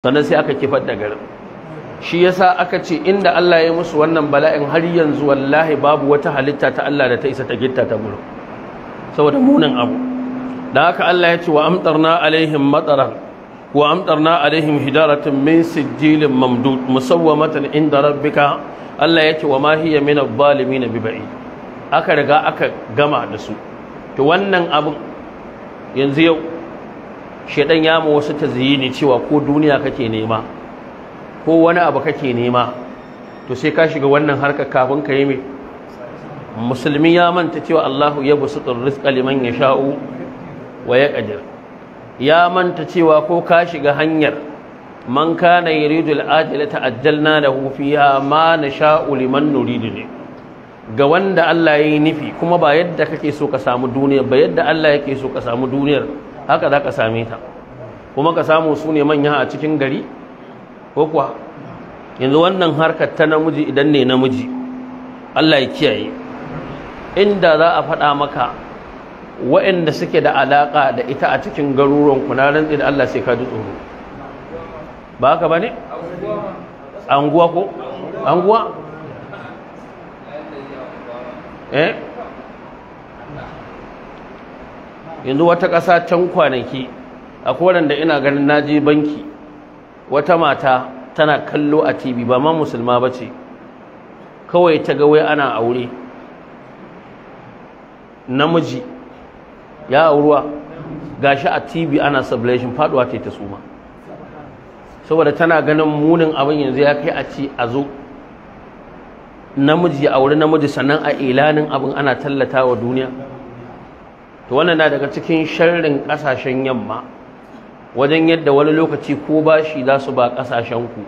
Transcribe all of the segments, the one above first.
Sannan sai aka kifar da garin. Shi yasa aka ce inda Allah ya musu wannan bala'in, har yanzu wallahi babu wata halitta ta Allah da ta isa ta gitta ta gurin saboda munin abu. Da haka Allah ya ce wa amtarna alaihim mataran wa amtarna alaihim hijaratan min sijilin mamdud musawwamatan inda rabbika. Allah ya ce wa ma hiya min adh-dhalimin biba'i. Aka riga aka gama da su. To wannan abun yanzu yau shedan ya mu wasu tazyini cewa ko duniya kake nema ko wani abu kake nema, to sai ka shiga wannan harkar kafin ka yi mai. Musulmi ya manta cewa Allahu ya busutur rizqa liman yasha'u wa yaqdir. Ya manta cewa ko ka shiga hanyar man kana yuridu al-ajilata ajjalna lahu fiha ma nasha'u liman nuridu ne ga wanda Allah ya yi nufi, kuma ba yadda kake so ka samu duniyar ba, yadda Allah yake so ka samu duniyar haka za ka same ta, kuma ka samu su ne manya a cikin gari. Ko kuwa yanzu wannan harkar ta namiji idan ne namiji, Allah ya kiyaye, inda za a faɗa maka waɗanda suke da alaƙa da ita a cikin garuruwan ku, na rantsi da Allah sai ka ji tsoro. Ba haka ba ne? Anguwa ko? Anguwa? Eh? Yanzu wata ƙasa can kwanaki akwai waɗanda ina ganin naje banki, wata mata tana kallo a TV, ba ma musulma ba ce, kawai ta ga wai ana aure, namiji ya auruwa, gashi a TV ana celebration, faduwa ta ta suma, saboda tana ganin munin abin yanzu ya kai a ci a zo namiji ya auri namiji, sannan a ilanin abin ana tallata wa duniya. To wannan na daga cikin sharrin kasashen yamma, wajen yadda wani lokaci ko bashi za su ba kasashen ku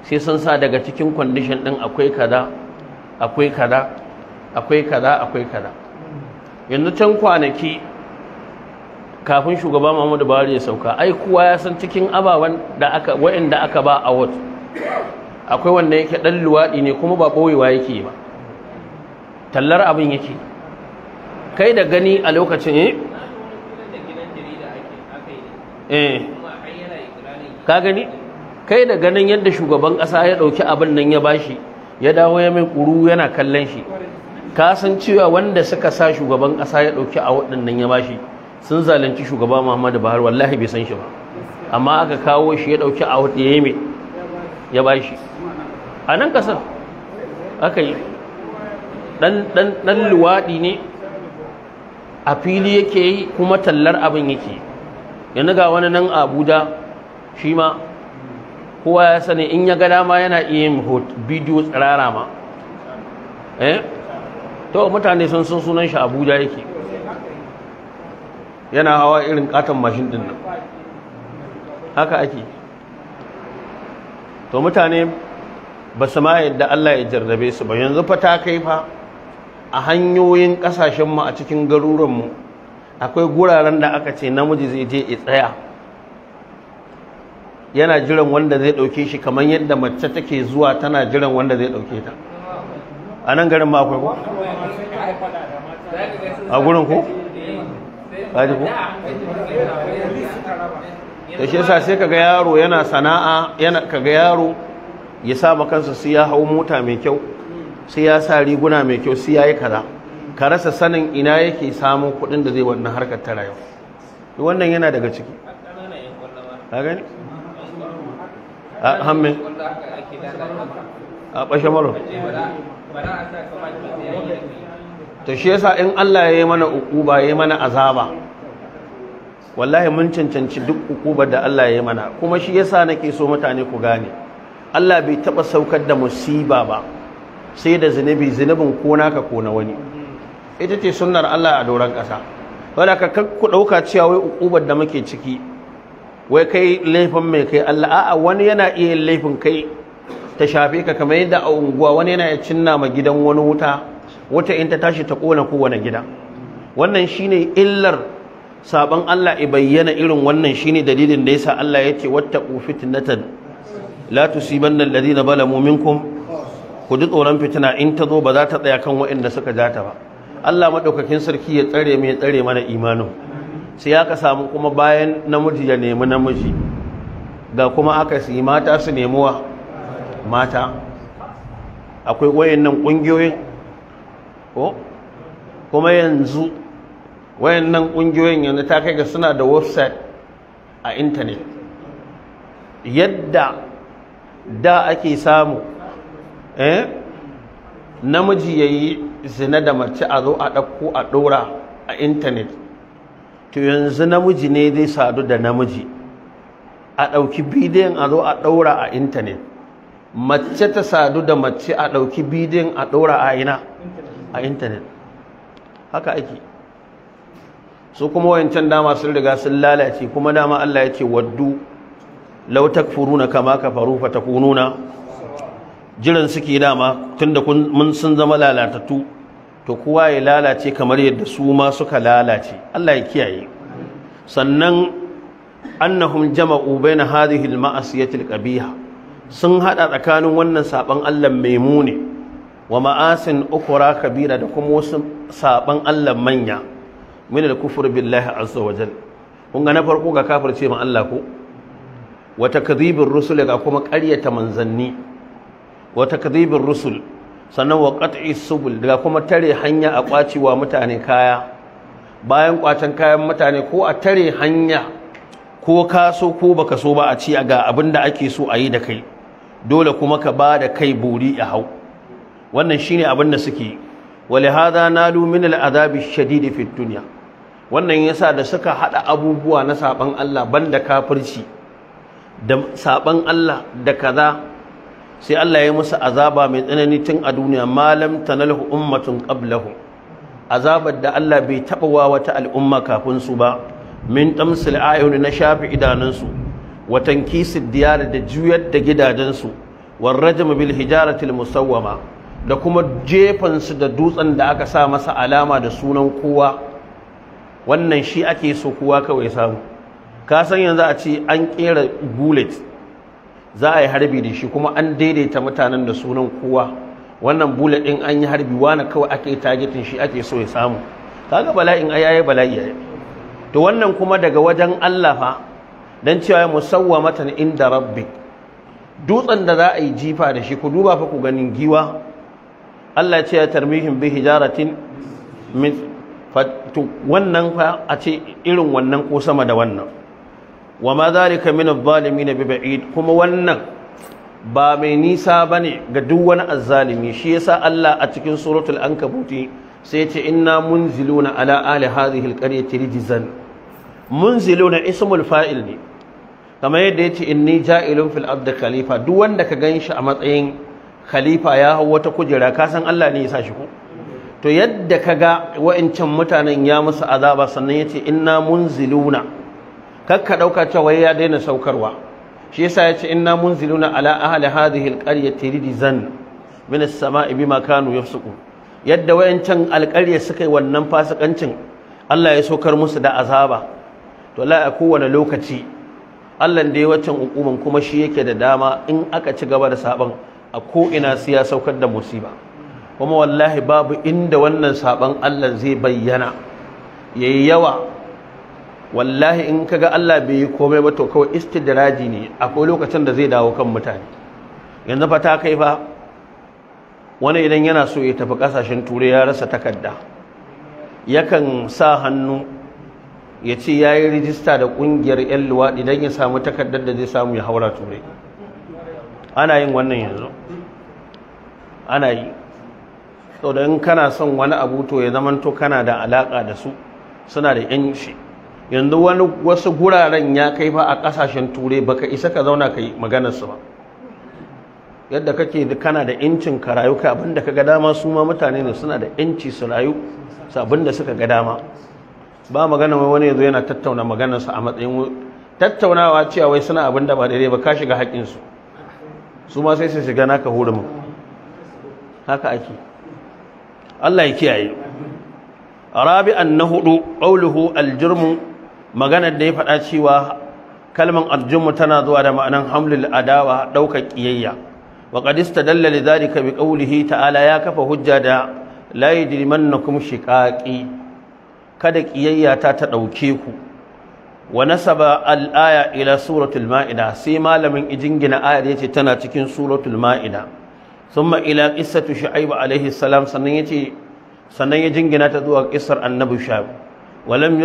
sai sun sa daga cikin condition din akwai kaza, akwai kaza, akwai kaza, akwai kaza. Yanzu can kwanaki kafin shugaba Muhammadu Buhari ya sauka, ai kowa ya san cikin ababen da aka wa'anda aka ba award akwai wanda yake dan luwadi ne, kuma ba boyewa yake ba, tallar abin yake. Kai da gani a lokacin ka gani, kai da ganin yadda shugaban kasa ya dauki abin nan ya bashi, ya dawo ya mai kuru yana kallon shi, ka san cewa wanda suka sa shugaban kasa ya dauki a waɗannan ya bashi sun zalunci shugaba Muhammadu Buhari, wallahi bai san shi ba, amma aka kawo shi ya dauki a wadda ya mai ya bashi. A nan kasar aka yi dan luwaɗi ne a fili yake yi, kuma tallar abin yake. Yanzu ga wani nan Abuja, shi ma kowa ya sani, in ya ga dama yana iya yin bidiyo tsirara ma. To mutane sun san sunan shi, Abuja yake, yana hawa irin katon mashin din nan, haka ake. To mutane ba su ma yadda Allah ya jarrabe su ba. Yanzu fa ta kai fa a hanyoyin kasashenmu, a cikin garuruwanmu, akwai guraren da aka ce namiji zai je ya tsaya yana jiran wanda zai ɗauke shi, kamar yadda mace take zuwa tana jiran wanda zai ɗauke ta. A nan garin ma akwai ko? A gurin ko? Kaji ko? Da shi yasa sai kaga yaro yana sana'a, yana kaga yaro ya saba kansa sai ya hau mota mai kyau, sai ya sa riguna mai kyau, sai ya yi kaza, ka rasa sanin ina yake samun kuɗin da zai wannan harkar ta rayuwa. Wannan yana daga ciki. Ka gani? A hamme a ɓashe malo. To shi yasa in Allah ya yi mana uquba, ya yi mana azaba, wallahi mun cancanci duk uqubar da Allah ya yi mana. Kuma shi yasa nake so mutane ku gane, Allah bai taba saukar da musiba ba sai da zunubi, zunubin ko naka ko na wani. Ita ce sunnar Allah a doron ƙasa. Wanda ka ku ɗauka cewa wai uqubar da muke ciki wai kai laifin mai kai Allah, a'a, wani yana iya yin laifin kai ta shafe ka, kamar yadda a unguwa wani yana iya cinna ma gidan wani wuta, wata in ta tashi ta kona kowane gida. Wannan shine illar sabon Allah i bayyana irin wannan, shine dalilin da yasa Allah ya ce wattaqu fitnatan la tusibanna alladhina zalamu minkum. Ku ji tsoron fitina, in ta zo ba za ta tsaya kan waɗanda suka ja ta ba. Allah madaukakin sarki ya tsare mu, ya tsare mana imanin. Sai aka samu kuma bayan namiji ya nemi namiji, Ga kuma aka su mata su nemuwa mata. Akwai wayannan ƙungiyoyin ko kuma yanzu wayannan ƙungiyoyin yanzu ta kai ga suna da website a intanet. Yadda da ake samu namiji yayi zina da mace a zo a ɗauko a ɗora a intanet, to yanzu namiji ne zai sadu da namiji a ɗauki bidiyon a zo a ɗora a intanet. Mace ta sadu da mace a ɗauki bidiyon a ɗora a ina? A intanet. Haka ake. Su kuma wayancan dama sun riga sun lalace, kuma dama Allah ya ce waddu law takfuruna kama kafaru fatakununa. Jiran suke dama tunda mun sun zama lalatattu, to kowa ya lalace kamar yadda su ma suka lalace. Allah ya kiyaye. Sannan annahum jama'u baina hadhihi al-ma'asiyati al-qabiha, sun hada tsakanin wannan saban Allah mai muni wa ma'asin ukura kabira da kuma wasu saban Allah manya min al-kufr billahi azza wa jalla. Kun ga na farko ga kafirce ma Allah ko wa takdhibir rusul, ga kuma ƙaryata manzanni, wa takdhibir rusul, sannan wa qat'i subul, daga kuma tare hanya a kwacewa mutane kaya. Bayan kwacen kayan mutane ko a tare hanya ko ka so ko baka so ba a ci ga abin da ake so a yi da kai, dole kuma ka ba da kai buri a hau. Wannan shine abin da suke. Walihada nalu min al'adabi shadid fi dunya. Wannan yasa da suka hada abubuwa na saban Allah banda kafirci da saban Allah da kaza, sai Allah ya musu azaba mai tsanani tun a duniya, malam tanalhu ummatun qablahu, azabar da Allah bai taba wa wata al'umma kafin su ba, min tamsil ayun na shafi idanunsu, wa tankisid diyar da juyar da gidajensu, war rajm bil hijarati al musawwama, da kuma jefan su da dutsen da aka sa masa alama da sunan kowa. Wannan shi ake so kowa kawai samu. Ka san yanzu a ce an kera bullet za a yi harbi da shi, kuma an daidaita mutanen da sunan kowa. Wannan bullet din an yi harbi wani kawai ake targetin shi ake so ya samu. Kaga bala'in ayaye bala'i yayi. To wannan kuma daga wajen Allah fa, dan cewa musawwamatan inda rabbi, dutsen da za a yi jifa da shi, ku duba fa ku ganin giwa. Allah ya ce ya tarmihim bi hijaratin min to wannan fa a ce irin wannan ko sama da wannan. Wa ma zalika min adh-dhalimin bi ba'id, kuma wannan ba mai nisa bane ga duk wani azzalimi. Shi yasa Allah a cikin suratul ankabuti sai ya ce inna munziluna ala ahli hadhihi alqaryati rijzan. Munziluna ismul fa'il ne, kamar yadda yace inni ja'ilun fil ardi khalifa. Duk wanda ka ganshi a matsayin khalifa ya hau wata kujera, ka san Allah ne ya sa shi ko. To yadda kaga wa'incan mutanen ya musu azaba, sannan yace inna munziluna, kakka dauka cewa ya daina saukarwa. Shi yasa yace inna munziluna ala ahli hadhihi alqaryati rijzan min as-sama'i bima kanu yafsukun. Yadda wayancan alƙarya suka yi wannan fasikancin, Allah ya saukar musu da azaba. To la a kowane lokaci Allah da ya waccan hukuman kuma shi yake da dama in aka ci gaba da saban a ko ina sai ya saukar da musiba. Kuma wallahi babu inda wannan saban Allah zai bayyana yayi yawa. Wallahi in kaga Allah bai yi komai ba to kawai istidraji ne, akwai lokacin da zai dawo kan mutane. Yanzu fa ta kai fa wani idan yana so ya tafi kasashen turai ya rasa takarda, yakan sa hannu ya ce ya yi rijista da kungiyar 'yan luwaɗi don ya samu takardar da zai samu ya haura turai. Ana yin wannan yanzu, ana yi. To da in kana son wani abu to ya zamanto kana da alaƙa da su, suna da 'yanci. Yanzu wani wasu guraren ya kai fa a kasashen turai baka isa ka zauna kai maganar su ba. Yadda kake kana da yancin ka rayu ka abinda ka ga dama, su ma mutane ne suna da yanci su rayu su abinda suka ga dama. Ba magana wai wani yazo yana tattauna maganar sa a matsayin tattaunawa cewa wai suna abinda ba daidai ba, ka shiga haƙin su, su ma sai su shiga naka hurumin. Haka ake. Allah ya kiyaye. Rabi'an na hudu, qawluhu al-jurmu, maganar da ya faɗa cewa kalman aljummu tana zuwa da ma'anan hamlul adawa, ɗaukar ƙiyayya. Wa qad istadalla lidhalika bi qawlihi ta'ala, ya kafa hujja da la yajrimannakum shiqaqi, kada ƙiyayya ta ta ɗauke ku. Wa nasaba al-aya ila suratul ma'ida, sai malamin ijingina ayar yace tana cikin suratul ma'ida. Thumma ila qissati shu'aib alaihi salam, sannan yace sannan ya jingina ta zuwa qissar annabi Shu'aib. Walam.